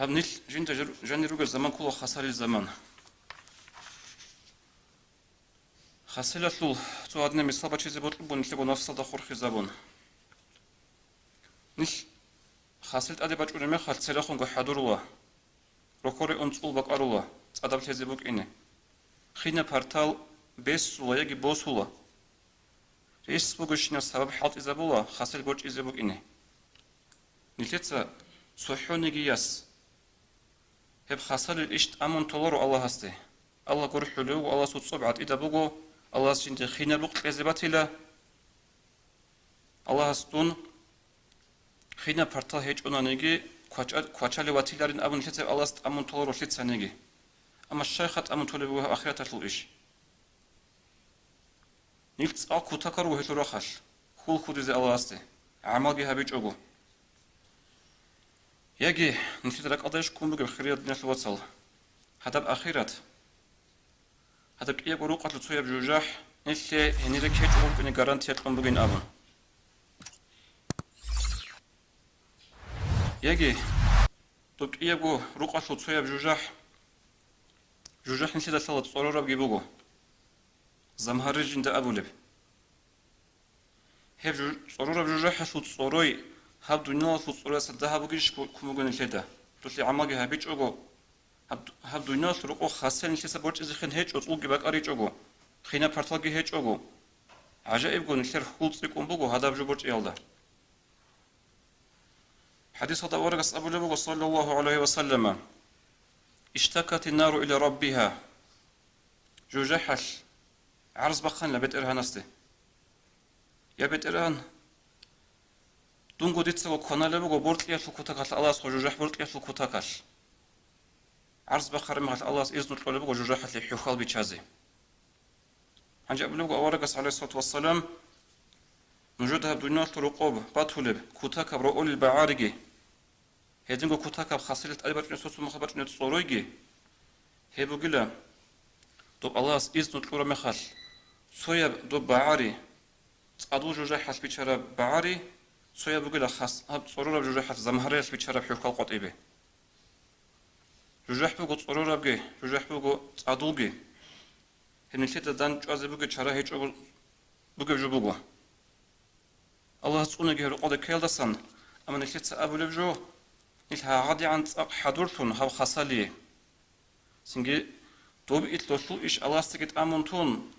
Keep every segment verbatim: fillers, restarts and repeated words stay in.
Гьаб нилъ жинда жер-, жанир ругел заман ккола хасалил заман. Хасилалъул цо гьадинаб мисал бачизе бокьун буго нилъего нафсалда хурхизабун. Нилъ хасил тӀаде бачӀунеб мехалъ церехунго хӀадурула, рокъоре ун цӀул бакӀарула, цӀадаб лъезе букӀине. Хинаб партал бесула яги босула. Рес бугебщинаб сабаб хӀалтӀизабула хасил борчӀизе букӀине. Нилъеца цохӀониги яс гьеб хасалил иш тӀамун толаро Аллагьасде. Аллагь гурхӀулев вуго, Аллагьасул цӀоб гӀатӀидаб буго, Аллагьас жинде хинаб рукъ кьезе батила. Аллагьас дун хинаб партал гьечӀонаниги, квача-, квачалев ватиларин абун нилъеца Аллагьас тӀамун толаро лъицаниги. Амма щайха тӀамун толеб буго гьеб ахираталъул иш? Нилъ цӀакъ кутакал руго гьелъул рахъалъ, хьул хьудизе Аллагьасде, гӀамалги гьабичӀого. Яги нилъеда ракӀалда иш ккун бугеб, хириял диналъул вацал, гьадаб ахират, гьадаб кӀиябго рукъалъул цояб жужахӀ нилъее гьенире ккечӀого букӀине гарантия кьун бугин абун. Яги доб кӀиябго рукъалъул цояб жужахӀ, жужахӀ нилъеда лъала цӀорорабги буго, замгьарри жинда абулеб. Гьеб жу-, цӀорораб жужахӀалъул цӀорой гьаб дуниялалъул цӀороясда дагьаб бугищ кку-, ккун буго нилъеда, долъи гӀамалги гьабичӀого, гьаб, гьаб дуниялалъул рокъоб хасел нилъеца борчӀизехъин гьечӀо, цӀулги бакӀаричӀого, хинаб парталги гьечӀого. ГӀажаибго, нилъер хьул цӀикӀкӀун буго гьадаб жо борчӀиялда. ХӀадисалда аварагас абулеб буго, саллаллагьу гӀалайгьи ва саллама: «Иштакатин-нару иля раббигьа». ЖужахӀалъ гӀарз бахъанила БетӀергьанасде: «Я БетӀергьан, дунго дицаго кваналеб буго боркьиялъул кутакалъ, Аллагьасул жужахӀ боркьиялъул кутакалъ». ГӀарз бахъараб мехалъ Аллагьас изну кьолеб буго жужахӀалъе хӀухьал бичазе. Гьанже абулеб буго аварагас, гӀалайгьиссалату вассалам: «Нужеда гьаб дуниялалъул рокъоб батулеб кутакаб роолил багӀариги, гьединго кутакаб хасилалъ тӀаде бачӀунеб, цо-цо мехалъ бачӀунеб цӀоройги гьеб бугила, доб Аллагьас изну кьураб мехалъ, цояб доб багӀари, цӀадул жужахӀалъ бичараб багӀари, цояб бугила хас-, гьаб цӀорораб жужахӀалъ замгьариялъ бичараб хӀухьал къватӀибе». ЖужахӀ буго цӀорорабги, жужахӀ буго цӀадулги. Гьеб нилъеда дандчӀвазе бугеб чара гьечӀого бугеб жо буго. Аллагьас цӀунаги гьеб рокъоде ккеялдасан, амма нилъеца абулеб жо, нилъ гьагъадигӀан цӀакъ хӀадурлъун гьаб хасалие. Цинги доб ил долъул иш Аллагьасдаги тӀамун тун,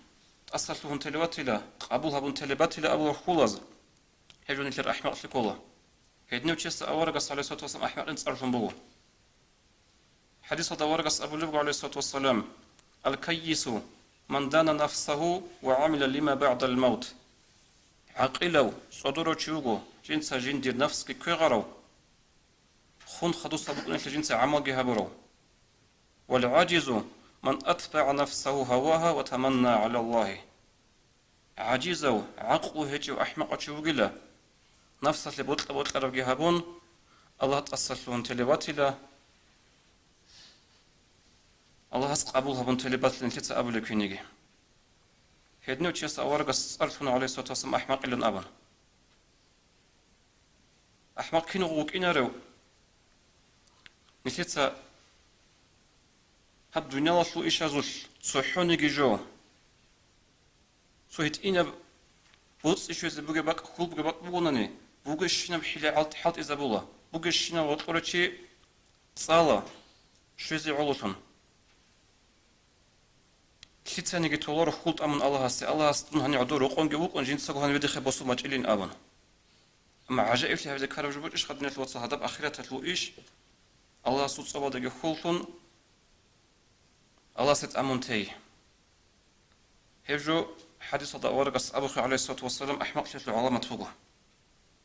тӀасалъугьун телебатила, къабул гьабун телебатила абулеб хьулаз, гьеб жо нилъер ахӀмакълъи ккола. Гьединав чиясда аварагас, гӀалайгьиссалату вассалам, ахӀмакълъин цӀарлъун буго. ХӀадисалда аварагас абулеб буго, гӀалайгьиссалату вассалам: «Аль-каййису ман дана нафсагьу ва гӀамила лима багӀдал мавт». ГӀакъилав, цӀодорав чи вуго, жинца жиндир нафсги кквегъарав, хун хадусаб букӀунелъе жинца гӀамалги гьабурав. «Валь-гӀажизу ман атбагӀа нафсагьу гьавагьа ва таманна гӀалаллагьи». ГӀажизав, гӀакълу гьечӀев ахӀмакъав чи вугила, нафсалъе бокьа-бокьарабги гьабун, Аллагь тӀасалъугьун телебатила, Аллагьас къабул гьабун телебатила нилъеца абулеб киниги. Гьединав чиясда аварагас цӀарлъуна, гӀалайгьиссалату вассалам, ахӀмакъилан абун. АхӀмакъ кинго вукӀинарев? Нилъеца гьаб дуниялалъул ишазулъ цохӀониги жо, цо гьитӀинаб боцӀи щвезе бугеб бакӀ, хьул бугеб бакӀ бугонани, бугебщинаб хӀила гьал-, хӀалтӀизабула, бугебщинаб гьоркьорав чи цӀала щвезе гӀололъун. Лъицаниги толаро хьул тӀамун Аллагьасде, Аллагьас дун гьанив гӀодов рокъонги вукӀун, жинцаго гьаниве дихъе босун бачӀилин абун. Амма гӀажаиблъи гьабизе ккараб жо букӀищха, диналъул вацал, гьадаб ахираталъул иш, Аллагьасул цӀобалдаги хьуллъун, Аллагьасде тӀамун тей. Гьеб жо хӀадисалда аварагас абухъе, гӀалайгьиссалату вассалам, ахӀмакълъиялъул гӀаламат буго.